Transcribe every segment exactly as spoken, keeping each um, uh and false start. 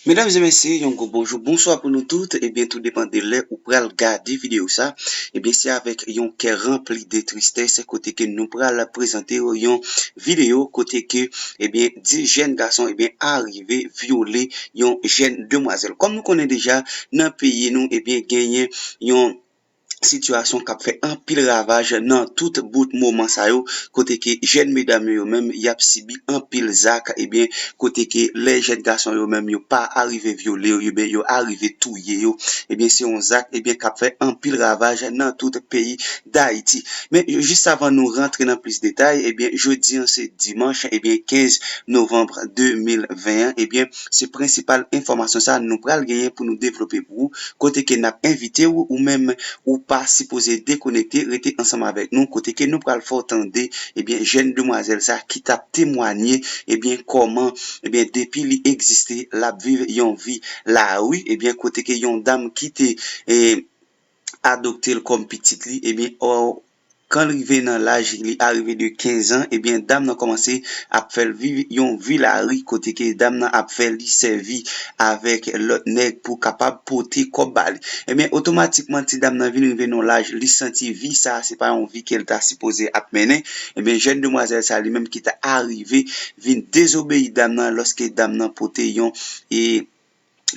Medam e mesye, yon gwo bonjou, bonswa pou nou tout. Ebyen, tou depann de lè ou pral gade videyo sa. Ebyen, se avèk yon kè ranpli de tristès kote ke nou pral prezante yon videyo kote ke, ebyen, de jèn gason, ebyen, arive vyole yon jèn demwazèl. Kòm nou konnen deja, nan peyi nou, ebyen, genyen yon sitiyasyon k ap fè anpil ravaj nan tout bout moman sa yo, kote ke jèn medam yo, yo menm, y ap sibi anpil zak, ebyen, kote ke lè jèn gason yo menm, yo pa arive vyole yo, ebyen, yo arive touye yo, ebyen, se yon zak, ebyen, k ap fè anpil ravaj nan tout peyi Dayiti. Men, jis avan nou rantre nan plis detay, ebyen, jodi an se dimanch, ebyen, kenz novanm de mil ven an, ebyen, se prensipal enfòmasyon sa nou pral genyen pou nou devlope pou ou, kote ke n ap envite w, ou menm, ou pa sipoze dekonekte, rete ansanm avèk nou, kote ke nou pral fè w tande, ebyen, jèn demwazèl sa ki t ap temwanye, ebyen, kòman, ebyen, depi li egziste, l ap viv yon vi lari, ebyen, kote ke yon dam ki te, e, adopte l kòm pitit li, ebyen, ò, kan l rive nan laj, li arive de kenz an, ebyen, dam nan kòmanse ap fè l viv yon vi lari kote ke dam nan ap fè li sèvi avèk lòt nèg pou kapab pote kòb ba li. Ebyen, otomatikman, ti dam nan vin rive nan laj, li santi vi sa, se pa yon vi ke l ta sipoze ap mennen. Ebyen, jèn demwazèl sa, li menm ki ta arive vin dezobeyi dam nan lòske dam nan pote yon, e,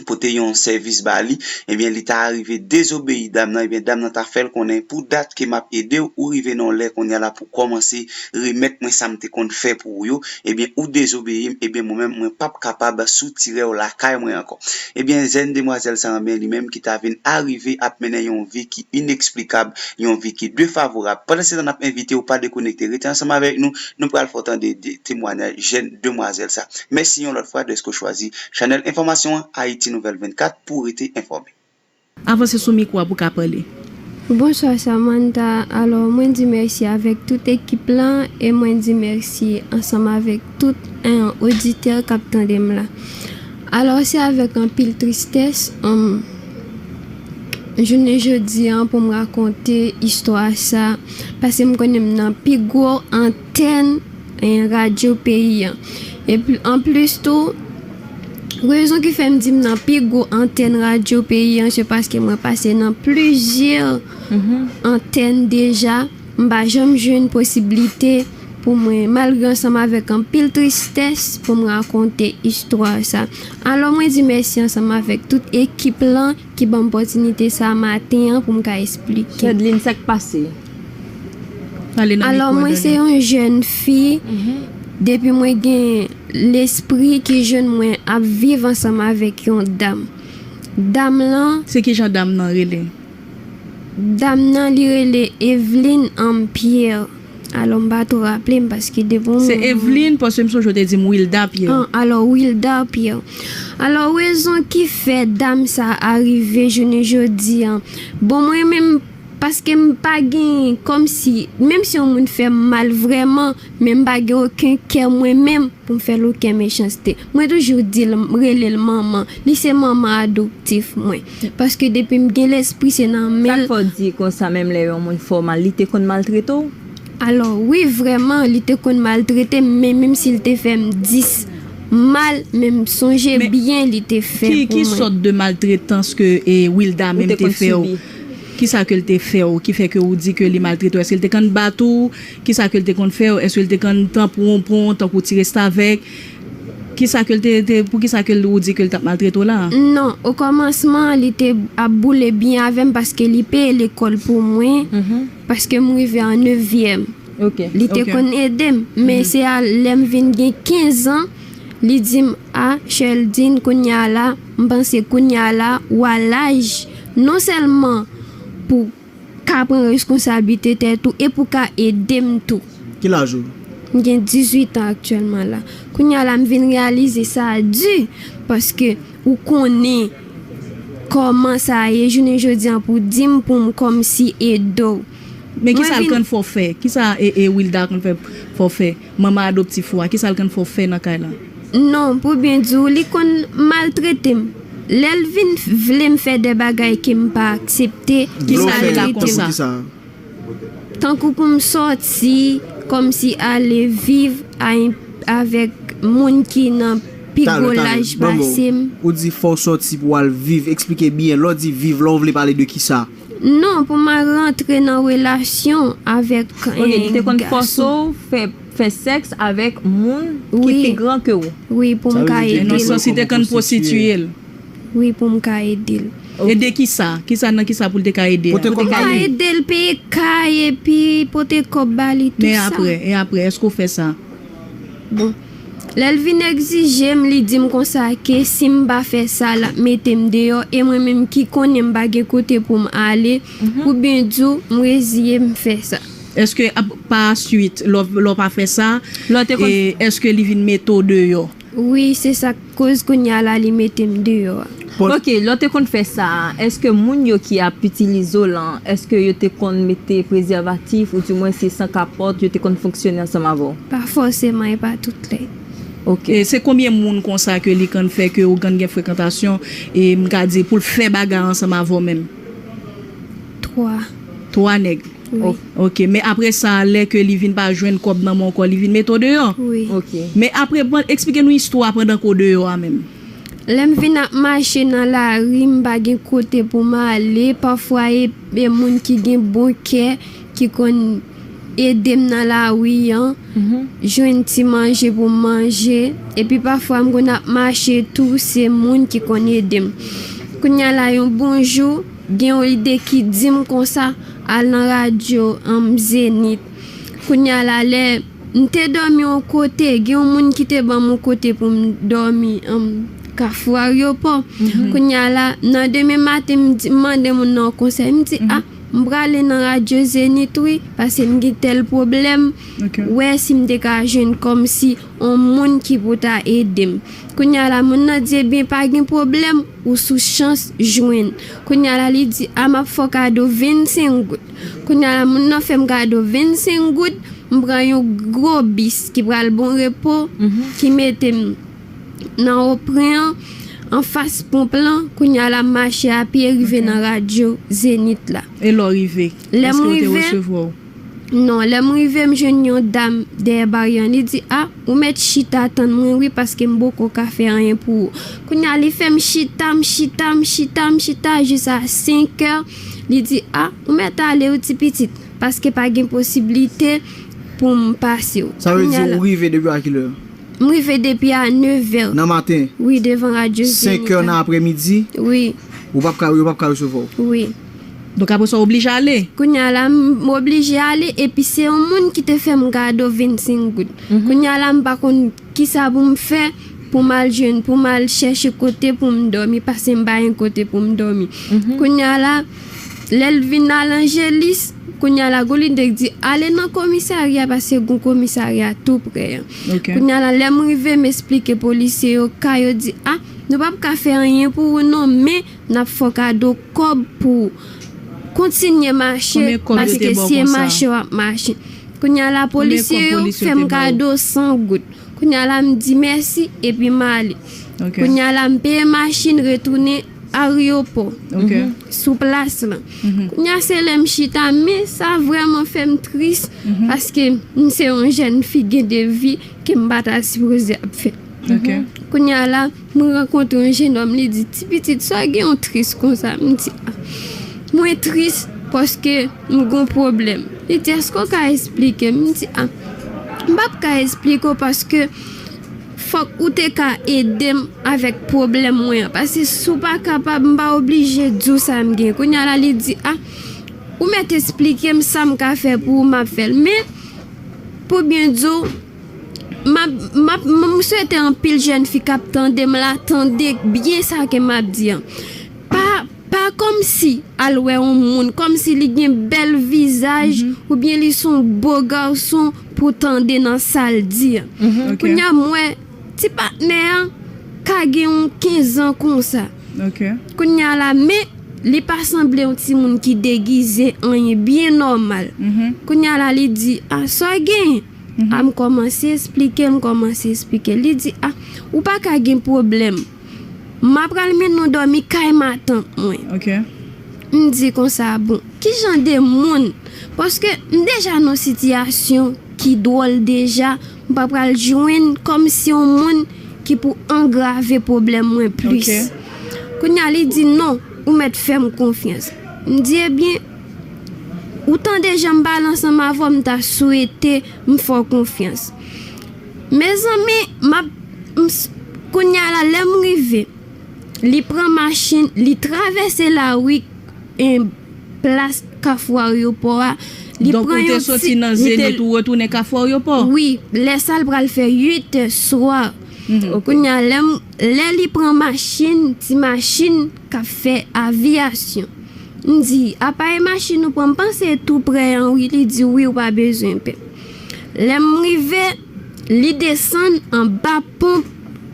pote yon sèvis ba li, ebyen, li ta arive dezobeyi dam nan, ebyen, dam nan ta fè l konnen, pou dat ke m ap ede w, ou rive nan yon lè kounye a la pou kòmanse remèt mwen sa m te konn fè pou ou yo, ebyen, ou dezobeyi m, ebyen, mwen menm, mwen p ap kapab soutire w lakay mwen ankò. Ebyen, jèn demwazèl sa a, ebyen, li menm ki ta vin arive ap mennen yon vi ki ineksplikab, yon vi ki defavorab. Pandan se tan, n ap envite w pa dekonekte, rete ansanm avèk nou, nou pral fè w tande de temwanyaj jèn demwazèl sa. Mèsi yon lòt fwa dèske w chwazi chanèl enfòmasyon an, Ayiti Nouvèl vennkat, pou w rete enfòme. Avanse sou mikwo a pou w ka pale. Bonswa Samantha, alò mwen di mèsi avèk tout ekip lan e mwen di mèsi ansanm avèk tout, en, oditè k ap tande m la. Alò se avèk anpil tristès, em, jounen jodi an pou m rakonte istwa sa, paske m konnen m nan pi gwo antèn, en, radyo peyi an. Epi, anplis tou, rezon ki fè m di m nan pi gwo antèn radyo peyi an, se paske mwen pase nan plizyè antèn deja. M pa janm jwenn posiblite pou mwen, malgre ansanm avèk anpil tristès, pou m rakonte istwa sa. Alò, mwen di mèsi ansanm avèk tout ekip lan ki ban m opòtinite sa maten an pou m ka esplike. Chedline, sa k pase? Pale nan mikwo a. Alò, mwen se yon jèn fi. Depi mwen gen lespri ki jwenn mwen ap viv ansanm avèk yon dam. Dam lan. Se ki jan dam nan rele? Dam nan, li rele Evelyne, em, Pierre. Alò, m pa twò raple m paske depi yon moman. Se Evelyne, paske m sonje w te di m Wilda Pierre. An, alò, Wilda Pierre. Alò, rezon ki fè dam sa a rive jounen jodi an. Bon, mwen menm, paske m pa gen, kòmsi, menm si yon moun fè m mal vrèman, men m pa gen okenn kè mwen menm pou m fè l okenn mechanste. Mwen toujou di l, m rele l manman. Li se manman adoptif mwen. Paske depi m gen lespri, se nan men l. Sa k fè w di konsa, menm lè yon moun fè w mal, li te konn maltrete w? Alò, wi, vrèman, li te konn maltrete m, men menm si l te fè m dis mal, men m sonje byen li te fè pou mwen. Men ki, ki sòt de maltretans ke, e, Wilda menm te fè w? Kisa ke l te fè w ki fè ke ou di ke li maltrete w? Èske l te konn bat ou? Kisa ke l te konn fè w? Èske l te konn tanpon w, pran w tankou ti restavèk? Kisa ke l te, te, poukisa ke l, ou di ke l t ap maltrete w la? Non, okòmansman, li te ap boule byen avè m paske li peye lekòl pou mwen, paske m rive an nevyèm. Li te konn ede m, men se a lè m vin gen kenz an, li di m, "A, Cheldine, kounye a la, m panse kounye a la, w a laj, non sèlman pou ka pran reskonsablite tèt ou e pou ka ede m tou." Ki laj ou? M gen dizuit an aktyèlman la. Kounye a la, m vin reyalize sa di, paske ou konnen kòman sa ye, jounen jodi an pou di m pou m kòmsi ede w. Men kisa l konn fè w fè? Kisa e, e Wilda konn fè, fè w fè? Manman adoptif ou a, kisa l konn fè w fè nan kay la? Non, pou byen di w, li konn maltrete m. Lè l vin vle m fè de bagay ke m pa aksepte, li maltrete m. Tankou pou m sòti, kòmsi ale viv a, avèk moun ki nan pi gwo laj pase m. Ou di fò w sòti pou w al viv. Eksplike byen. Lè w di viv la, ou vle pale de kisa? Non, pou m al rantre nan relasyon avèk yon gason. Ok, li te konn fòse w fè, fè sèks avèk moun ki pi gran ke w. Wi, pou m ka ede l. Nan sans, li te konn pwostitiye l. Wi, pou m ka ede l. Ede kisa? Kisa, nan kisa pou l te ka ede a? Pou m ka ede l peye kay epi pote kòb ba li, tout sa. Men apre, e apre, èske w fè sa? Bon. Lè l vin egzije m, li di m konsa ke si m pa fè sa, l ap mete m deyò, e mwen menm ki konnen m pa gen kote pou m ale, pou byen di w, m reziye m fè sa. Èske ap-, pa swit, lè w, lè w pa fè sa, e èske li vin mete w deyò? Wi, se sa k koz kounye a la li mete m deyò a. Ok, lè w te konn fè sa a, èske moun yo ki ap itilize w lan, èske yo te konn mete prezèvatif, oudimwen se san kapòt yo te konn fonksyone ansanm avè w? Pa fòseman, e pa tout lè. Ok. E se konbyen moun konsa ke li konn fè ke ou konn gen frekantasyon, e m ka di pou l fè bagay ansanm avè w menm? Twa. Twa nèg? Wi. Ok, men apre sa, lè ke li vin pa jwenn kòb nan men w ankò, li vin mete w deyò? Wi. Ok. Men apre, ban, eksplike nou istwa a pandan ke w deyò a menm. Lè m vin ap mache nan lari, m pa gen kote pou m ale, pafwa e, e moun ki gen bon kè, ki konn ede m nan lari an, jwenn ti manje pou m manje, epi pafwa m konn ap mache tou, se moun ki konn ede m. Kounye a la, yon bon jou, gen yon lide ki di m konsa, al nan radyo, anm, Zenith. Kounye a la, lè m te dòmi yon kote, gen yon moun ki te ban m yon kote pou m dòmi, anm, Kafou Aryopò. Kounye a la, nan demen maten, m di, m mande moun nan yon konsèy, m di, a, m prale nan radyo Zenith wi, paske m gen tèl pwoblèm. Wè si m te ka jwenn kòmsi yon moun ki pou ta ede m. Kounye a la, moun nan di, ebyen, pa gen pwoblèm, ou sou chans jwenn. Kounye a la, li di, a, m ap fè w kado vennsenk goud. Kounye a la, moun nan fè m kado vennsenk goud, m pran yon gwo bis ki pral Bon Repo, ki mete m nan Opren an, anfas ponp lan, kounye a la, m mache a pye rive nan radyo Zenith la. E lè w rive, èske yo te resevwa w? Non, lè m rive, m jwenn yon dam dèyè baryè an. Li di, a, ou mèt chita tann mwen wi, paske m poko ka fè anyen pou ou. Kounye a, li fè m chita, m chita, m chita, m chita, jis a senk è. Li di, a, ou mèt ale wi, ti pitit, paske pa gen posiblite pou m pase w. Sa vle di ou rive depi a kilè? M rive depi a nevè. Nan maten? Wi, devan radyo Zenith la. Senk è nan aprèmidi? Wi. Ou p ap ka, yo p ap ka resevwa w? Wi. Donk, apre sa, w oblije ale? Kounye a la, m oblije ale, epi se yon moun ki te fè m kado vennsenk goud. Kounye a la, m pa konn kisa pou m fè pou m al jwenn, pou m al chèche kote pou m dòmi, paske m pa gen kote pou m dòmi. Kounye a la, lè l vin al Angelis, kounye a la, gon lide k di, ale nan komisarya, paske gon komisarya tou prè an. Kounye a la, lè m rive, m esplike polisye yo ka, yo di, a, nou p ap ka fè anyen pou ou non, men n ap fè w kado kòb pou w kontinye mache, paske se mache w ap mache. Kounye a la, polisye yo fè m kado san goud. Kounye a la, m di mèsi, epi m ale. Kounye a la, m peye machin, retounen aryopò. Sou plas lan. Kounye a, se lè m chita, men sa vrèman fè m tris, paske m se yon jèn fi gen de vi ke m pa ta sipoze ap fè. Kounye a la, mwen rankontre yon jennòm, li di, ti pitit, sa w gen w tris konsa? M di, a, mwen tris paske m gon pwoblèm. Li di, èske w ka esplike m? M di, a, m p ap ka esplike w paske fòk ou te ka ede m avèk pwoblèm mwen an. Paske si w pa kapab, m pa oblije di w sa m gen. Kounye a la, li di, a, ou mèt esplike m sa m ka fè pou ou, m ap fè l. Men, pou byen di w, m ap, m ap, m swete anpil jèn fi k ap tande m la, tande byen sa ke m ap di an. Pa, pa kòmsi al wè yon moun, kòmsi li gen bèl vizaj, oubyen li se yon bo gason pou tande nan sa l di an. Kounye a, m wè ti patnè an ka gen yon kenz an konsa. Kounye a la, men li pa sanble yon timoun ki degize anyen, byen nòmal. Kounye a la, li di, a, sa w genyen? A, m kòmanse esplike, m kòmanse esplike. Li di, a, ou pa ka gen pwoblèm. M apral mennen w dòmi kay matant mwen. M di konsa, bon, ki jan de moun? Paske m deja nan sitiyasyon ki dwòl deja, m pa pral jwenn kòmsi yon moun ki pou angrave pwoblèm mwen plis. Kounye a, li di, "Non, ou mèt fè m konfyans." M di, "Ebyen, ou tande jan m pale ansanm avè w, m ta swete m fè w konfyans." Mezanmi, m ap, m s-, kounye a la, lè m rive, li pran machin, li travèse lari, en, plas Kafou Ayewopò a. Li Donk, pran ou te yon soti ti nan li te Zenith, ou retounen Kafou Ayewopò? Wi, lè sa l pral fè uit è swa. Mhm. Kounye a, lè m, lè li pran machin, ti machin k ap fè aviyasyon. M di, "Apa e machin ou pran?" M panse tou prè an, wi. Li di, "Wi, ou pa bezwen pè." Lè m rive, li desann anba ponp,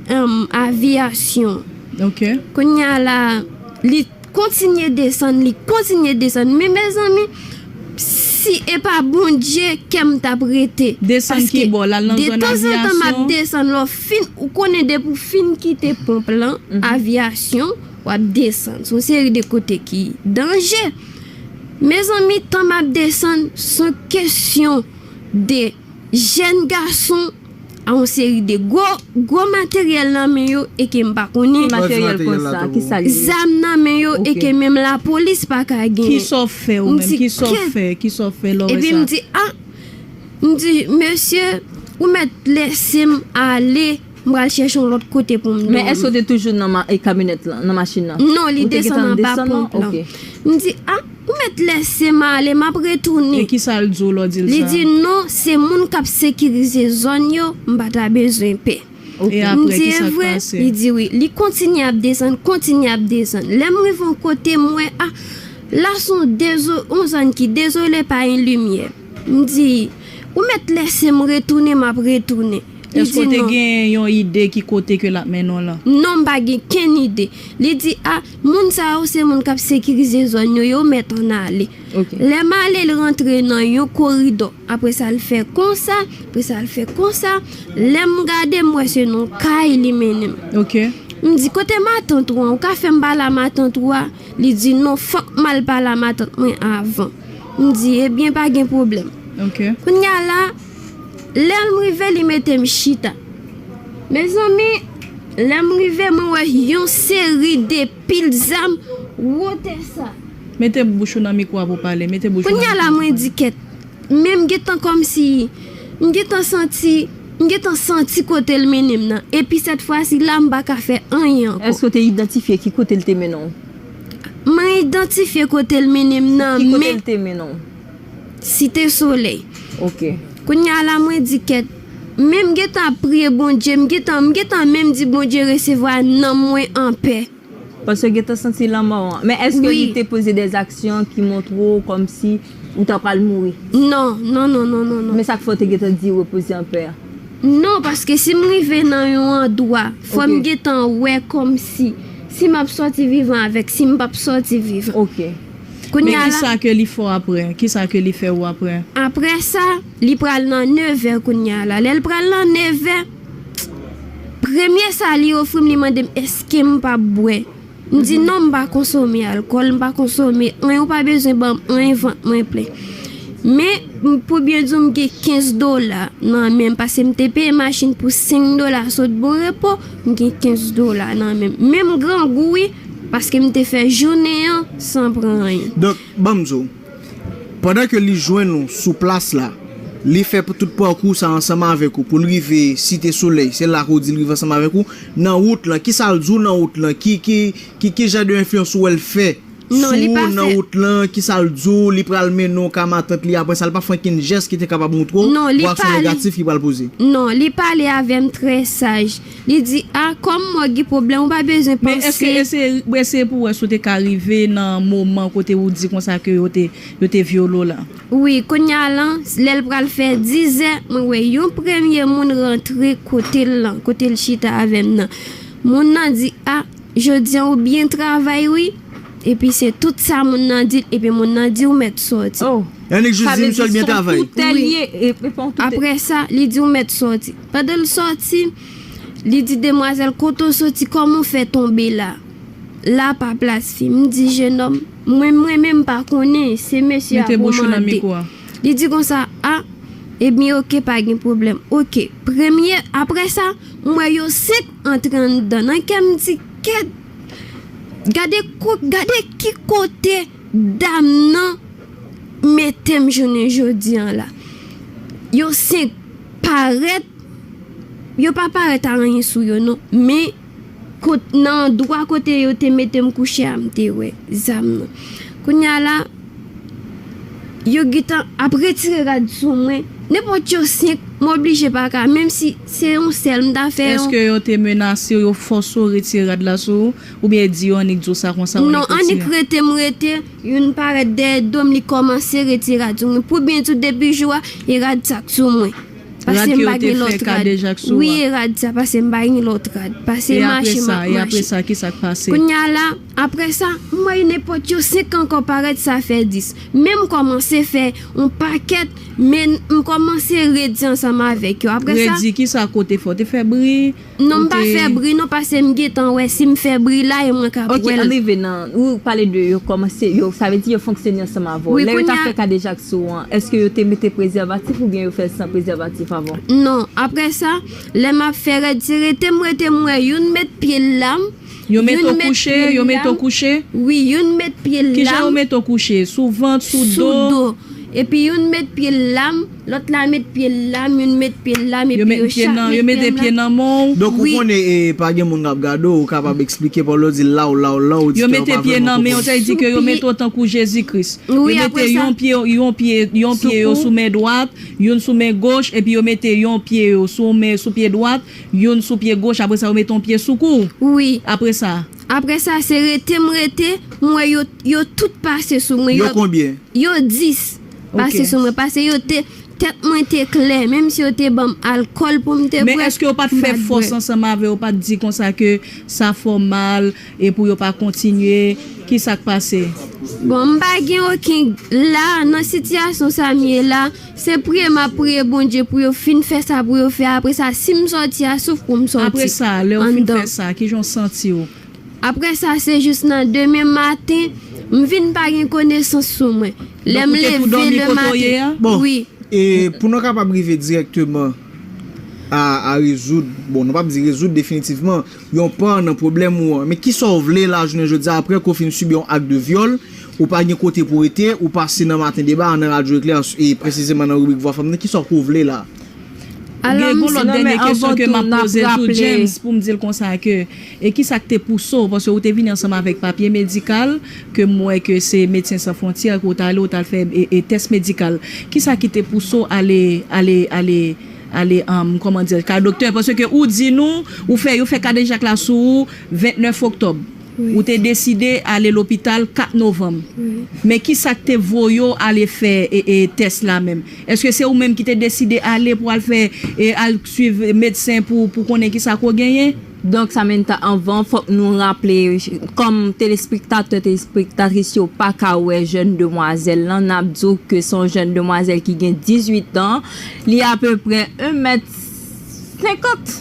em, aviyasyon. Ok. Kounye a la, li kontinye desann, li kontinye desann. Men, mezanmi, si e pa Bondye, kè m t ap rete. Desann ki bò? L al nan zòn aviyasyon? Paske detanzantan, m ap desann, lè w fin, ou konnen depi w fin kite ponp lan, mhm, aviyasyon, w ap desann. Se yon seri de kote ki danje. Mezanmi, tan m ap desann, se yon kesyon de jèn gason a yon seri de gwo, gwo materyèl nan men yo e ke m pa konnen. Ki materyèl konsa? Ki sa l ye? Zam nan men yo e ke menm lapolis pa ka genyen. Kisa w fè ou menm? Kisa w fè? Kisa w fè lè w wè sa? Epi m di, "A," m di, "Mesye, ou mèt lese m ale, m pral chèche yon lòt kote pou m dòmi." Men èske w te toujou nan ma-, e, kamyonèt lan, nan machin nan? Non, li desann anba ponp lan. M di, "A, ou mèt lese m ale, m ap retounen." E kisa l di w lè w di l sa? Li di, "Non, se moun k ap sekirize zòn yo, m pa ta bezwen pè." Ok. E apre, kisa k pase? M di, "E vre?" Li di, "Wi." Li kontinye ap desann, kontinye ap desann. Lè m rive yon kote, m wè, a, la se yon dezo-, yon zòn ki dezole, pa gen limyè. M di, "Ou mèt lese m retounen, m ap retounen." Li di, "Non." Èske w te gen yon ide ki kote ke l ap mennen w lan? Non, m pa gen kenn ide. Li di, "A, moun sa yo se moun k ap sekirize zòn yo, yo mèt ann ale." Ok. Lè m ale, l rantre nan yon koridò. Apre sa, l fè konsa, apre sa, l fè konsa. Lè m gade, m wè se nan yon kay li mennen m. Ok. M di, "Kote matant ou an? Ou ka fè m pale a matant ou a?" Li di, "Non, fòk m al pale a matant mwen avan." M di, "Ebyen, pa gen pwoblèm." Ok. Kounye a la, lè m rive, li mete m chita. Mezanmi, lè m rive, mwen wè yon seri de pil zam wotè sa. Mete bouch ou nan mikwo a pou w pale. Mete bouch ou nan mikwo a pou w pale. Kounye a la, mwen di, "Kèt." Men m gentan kòmsi, m gentan santi, m gentan santi kote l mennen m nan. Epi sèt fwa si la, m pa ka fè anyen ankò. Èske w te idantifye ki kote l te mennen w? Mwen idantifye kote l mennen m nan, men. Ki kote l te mennen w? Site Solèy. Ok. Kounye a la, mwen di, "Kèt." Men m gentan ap priye Bondye, m gentan, m gentan menm di Bondye resevwa nanm mwen anpè. Paske w gentan santi lanmò an. Men èske li te poze de aksyon ki montre w kòmsi ou ta pral mouri? Non, non, non, non, non, non. Men sa k fè w te gentan di repoze anpè a? Non, paske si m rive nan yon andwa, fò m gentan wè kòmsi si m ap sòti vivan avèk si m p ap sòti vivan. Ok. Kounye a la. Men kisa ke li fè w apre? Kisa ke li fè ou apre? Apre sa, li pral nan nevè kounye a la. Lè l pral nan nevè, premye sa li ofri m, li mande m èske m p ap bwè. M di non, m pa konsome alkòl, m pa konsome anyen, ou pa bezwen ban m anyen, vant mwen plen. Men, m, pou byen di w, m gen kenz dola nan men m, paske m te peye machin pou senk dola sot Bon Repo, m gen kenz dola nan men m. Men m grangou, wi, paske m te fè jounen an san pran anyen. Donk, ban m di w, pandan ke li jwenn ou sou plas la, li fè pou tout pakou sa ansanm avèk ou, pou l rive Site Solèy, se la ke w di l rive ansanm avèk ou, nan wout lan, kisa l di w nan wout lan, ki, ki, ki, ki jan de enfliyans ou wè l fè sou ou nan wout lan, kisa l di w, li pral mennen w ka matant li, apre sa, l pa fè okenn jès ki te kapab montre w bwasyon negatif ki pral poze? Non, li pale avè m trè saj. Li di, a, kòm mwen gen pwoblèm, ou pa bezwen panse. Men èske, eseye, eseye pou w wè si w te ka rive nan moman kote ou di konsa ke yo te, yo te vyole w lan. Wi, kounye a lan, lè l pral fè dizè, mwen wè yon premye moun rantre kote l lan, kote l chita avè m nan. Moun nan di, a, jodi a ou byen travay wi. Epi se tout sa moun nan di l, epi moun nan di ou mèt sòti. Oh. Annik jis di misye l byen travay. Wi. Apre sa, li di ou mèt sòti. Pandan l sòti, li di demwazèl, kote w sòti, kòman w fè tonbe la? La pa plas fi. M di jenòm, mwen, mwen menm pa konnen, se mesye a pou mande. Li di konsa, a, Ebyen, oke, pa gen pwoblèm. Oke, premye, apre sa, m wè yo senk antre anndan. Nan kè m di, kèt, gade, ko- gade ki kote dam nan mete m jounen jodi an la. Yo senk parèt, yo pa parèt a anyen sou yo, non. Men, kot, nan andwa kote yo te mete m kouche a, m te wè zam nan. Kounye a la, yo gentan ap retire rad sou mwen. Nenpòt yo senk, m oblije pa ka, menm si se yon sèl m ta fè yon. Èske yo te menase w, yo fòse w retire rad la sou ou, oubyen e di yo annik di w sa konsa, w annik retire? Non, annik rete m rete, youn parèt dèyè do m, li kòmanse retire rad sou mwen. Pou byen di w, depi jou a, e rad sa k sou mwen. Paske m pa gen lòt rad. Rad ke yo te fè kadejak sou a? Wi, e rad sa, paske m pa gen lòt rad. Paske mache, m ap mache. E apre sa, e apre sa, ki sa k pase? Kounye a la, apre sa, m wè nenpòt yo senk ankò parèt, sa fè dis. Men m kòmanse fè yon pakèt, men m kòmanse redi ansanm avèk yo. Apre sa. Redi, ki sa ke w te fè? W te fè bri? Non, m pa fè bri, non, paske m gentan wè si m fè bri la, e mwen k ap wè l. Ok, ann rive nan, ou pale de yo kòmanse, yo, sa vle di yo fonksyone ansanm avè w. Wi, kounye a. Lè yo t ap fè kadejak sou ou an, èske yo te mete prezèvatif oubyen yo fè l san prezèvatif avan? Non, apre sa, lè m ap fè rèd, se rete m rete m wè youn met pye l la m, youn met pye l la m. Yo mete w kouche, yo mete w kouche? Wi, youn met pye l la m. Kijan yo mete w kouche? Sou vant, sou do? Sou do. Epi youn met pye l la m, lòt la met pye l la m, youn met pye l la m, epi yo chak met pye nan, yo mete pye nan men w. Donk, ou konnen, e, pa gen moun k ap gade w, ou kapab eksplike, pa w di law, law, law, ou di ke yo pa vrèman konprann. Yo mete pye nan men w, sa vle di ke yo mete w tankou Jezi Kris. Yo mete yon pye, yon pye, yon pye yo sou men dwat, youn sou men goch, epi yo mete yon pye yo sou men, sou pye dwat, youn sou pye goch, apre sa, yo mete yon pye sou kou w. Wi. Apre sa? Apre sa, se rete m rete, m wè yo, yo tout pase sou mwen. Yo konbyen? Yo dis pase sou mwen, paske yo te, tèt mwen te klè, menm si yo te ban m alkòl pou m te bwè, m pa t bwè. Men èske yo pa t fè fòs ansanm avè w, yo pa t di konsa ke sa fè w mal e pou yo pa kontinye? Ki sa k pase? Bon, m pa gen okenn, la, nan sitiyasyon sa m ye la, se priye m ap priye Bondye pou yo fin fè sa pou yo fè. Apre sa, si m sòti a, souf pou m sòti anndan. Apre sa, lè w fin fè sa, kijan w santi w? Apre sa, se jis nan demen maten, m vin pa gen konesans sou mwen. Lè m leve lematen. Donk, ou te tou dòmi kote w ye a? Bon, wi. E, pou nou kapab rive dirèkteman a, a rezoud, bon, nou p ap di rezoud definitivman, yon pa nan pwoblèm ou an. Men kisa w vle la, jounen jodi a, apre ke w fin sibi yon ak de vyòl, ou pa gen kote pou w rete, ou pase nan Maten Deba, nan Radyo Eklè, e presizeman nan ribrik Vwa Fanm nan, kisa w vle la? Gen yon lòt dènye kesyon ke m ap poze tou, James, pou m di l konsa ke, e kisa k te pouse w, paske ou te vini ansanm avèk papye medikal, ke m wè ke se Medsen San Fwontyè ke w t ale, w t al fè, e, e, tès medikal. Kisa ki te pouse w ale, ale, ale, ale, um, kòman di, kay doktè? Paske ou di nou, ou fè, yo fè kadejak la sou ou vennèf oktòb. Wi. Ou te deside ale lopital kat novanm. Wi. Men kisa k te voye w ale fè, e, e, tès la menm? Èske se ou menm ki te deside ale pou al fè, e, al swiv medsen pou, pou konnen kisa ke w genyen? Donk, Samantha, anvan, fòk nou raple, kòm telespektatè, telespektatris yo pa ka wè jèn demwazèl lan, n ap di w ke se yon jèn demwazèl ki gen dizuit an, li apeprè en mèt senkant.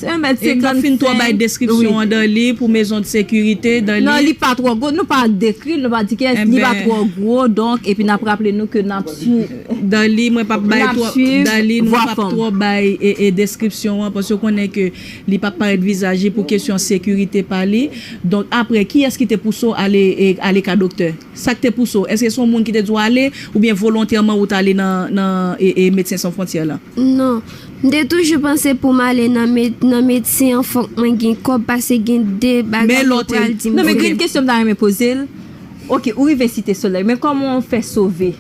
Se en mèt senkannsenk. E m p ap fin twò bay deskripsyon an dan li pou mezon de sekirite, dan li. Non, li pa twò gwo. Nou pa dekri l, nou pa di kiyès, li pa twò gwo, donk, epi n ap raple nou ke n ap swiv. Dan li, mwen p ap bay twò, dan li, nou p ap twò bay, e, e, deskripsyon an, paske w konnen ke li p ap parèt vizaj li pou kesyon sekirite pa li. Donk, apre, kiyès ki te pouse w ale, e, ale ka doktè? Sa k te pouse w? Èske se yon moun ki te di w ale, oubyen volontèman ou t ale nan, nan, e, e, Medsen San Fwontyè la? Non. M te toujou panse pou m ale nan med-, nan medsen an, fòk mwen gen kòb, paske gen de bagay yo pral di m. Men lè w te, non, men gen kesyon m ta renmen poze l. Ok, ou rive Site Solèy, men kòman w fè sove?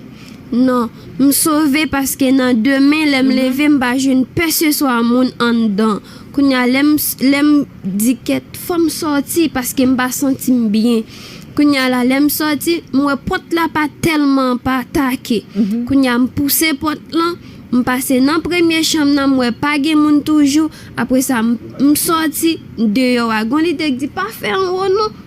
Non, m sove paske nan demen, lè m leve, m pa jwenn pèseswa moun anndan. Kounye a, lè m, lè m di kèt, fò m sòti paske m pa santi m byen. Kounye a la, lè m sòti, m wè pòt la pa tèlman pa take. Kounye a, m pouse pòt lan, m pase nan premye chanm nan, m wè pa gen moun toujou. Apre sa, m, m sòti deyò a. Gon lide k di, pa fè anwo non.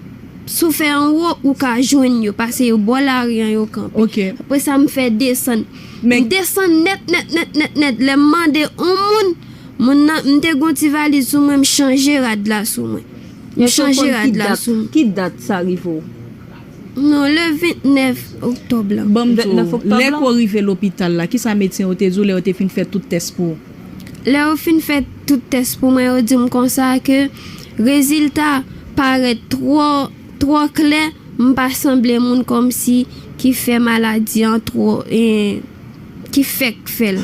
Si w fè anwo, ou ka jwenn yo, paske yo bò lari an, yo kanpe. Ok. Apre sa, m fè desann. M desann nèt, nèt, nèt, nèt, nèt. Lè m mande yon moun, moun nan, m te gon ti valiz sou mwen, m chanje rad la sou mwen. M chanje rad la sou mwen. Ki dat sa rive w? Non, le vennèf oktòb la. Ban m di w, Vennèf oktòb lè la? ke w rive lopital la, kisa medsen yo te di w lè yo te fin fè tout tès pou ou? Lè yo fin fè tout tès pou mwen, yo di m konsa ke rezilta parèt twò twò klè, m pa sanble moun kòmsi ki fè maladi an twò, eh, ki fèk fè l.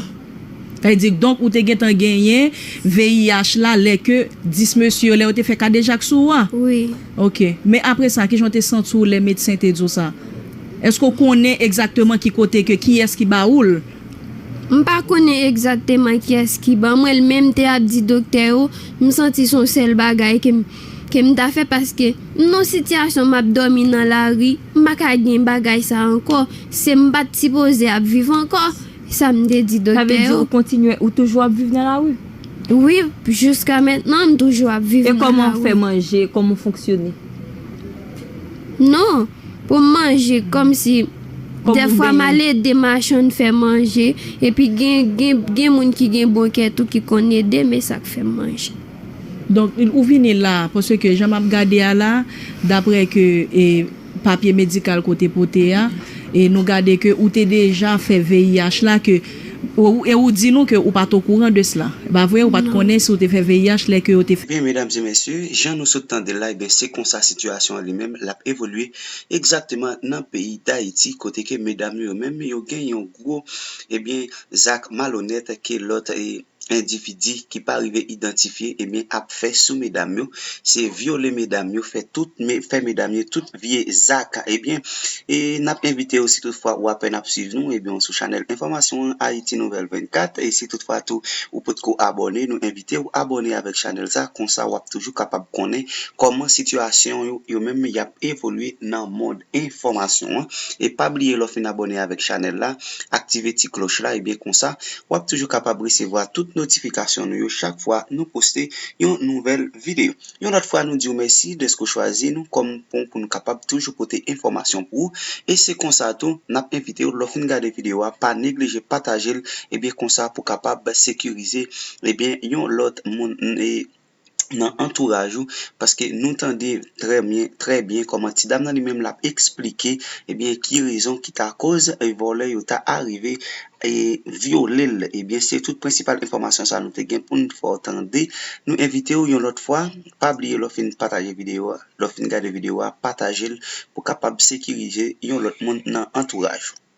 Sa vle di, donk, ou te gentan genyen V I H la lè ke dis mesye yo, lè yo te fè kadejak sou ou a? Wi. Ok. Men apre sa, kijan w te santi w lè medsen te di w sa? Èske w konnen egzakteman ki kote ke, kiyès ki ba ou l? M pa konnen egzakteman kiyès ki ban mwen l, men m te ap di doktè yo, m santi se yon sèl bagay ke m, ke m ta fè, paske m nan sitiyasyon m ap dòmi nan lari, m pa ka gen bagay sa ankò. Se m pa t sipoze ap viv ankò, sa m te di Sa vle doktè di yo. Ou kontinye, ou toujou ap viv nan lari? Wi, jiska mentnan, m toujou ap viv E nan kòman w lari. Fè manje, kòman w fonksyone? Non, pou m manje, kòmsi Kòm ou dèfwa m benyen. Al ede machann fè manje, epi gen, gen, gen moun ki gen bon kè tou ki konn ede m, e sa k fè m manje. Donk, ou vini la, paske jan m ap gade a la, daprè ke e, papye medikal ke w te pote a, e nou gade ke ou te deja fè V I H la, ke, ou- e ou di nou ke ou pa t okouran de sela. E pa vre, ou pa t konnen si w te fè V I H lè ke yo te fè. Ebyen, medam e mesye, jan nou sot tande l la, ebyen, se konsa sitiyasyon an li menm, l ap evolye egzakteman nan peyi Dayiti, kote ke medam yo menm, yo gen yon gwo, ebyen, zak malonèt ke lòt, e, endividi ki pa rive idantifye, ebyen, ap fè sou medam yo. Se vyole medam yo, fè tout, me- fè medam yo tout vye zak. Ebyen, e n ap envite w, si toutfwa ou apèn ap swiv nou, ebyen, sou chanèl enfòmasyon an, Ayiti Nouvèl vennkat, e si toutfwa tou ou potko abòne, nou envite w abòne avèk chanèl sa, konsa w ap toujou kapab konnen kòman sitiyasyon yo, yo menm y ap evolye nan mond enfòmasyon an. E pa bliye lè w fin abòne avèk chanèl la, aktive ti klòch la, ebyen konsa, w ap toujou kapab resevwa tout notifikasyon nou yo chak fwa nou poste yon nouvèl videyo. Yon lòt fwa, nou di w mèsi dèske w chwazi nou kòm pon pou nou kapab toujou pote enfòmasyon pou ou. E se konsa tou, n ap envite w, lè w fin gade videyo a, pa neglije pataje l, ebyen konsa pou kapab sekirize, ebyen yon lòt moun, e, nan antouraj ou, paske nou tande trè byen, trè byen kòman ti dam nan li menm l ap eksplike, ebyen, ki rezon ki ta koz, e, vòlè yo ta arive, e, vyole l. Ebyen, se tout prensipal enfòmasyon sa nou te gen pou n fè w tande. Nou envite w yon lòt fwa, pa bliye lè w fin pataje videyo a, lè w fin gade videyo a, pataje l pou kapab sekirize yon lòt moun nan antouraj ou.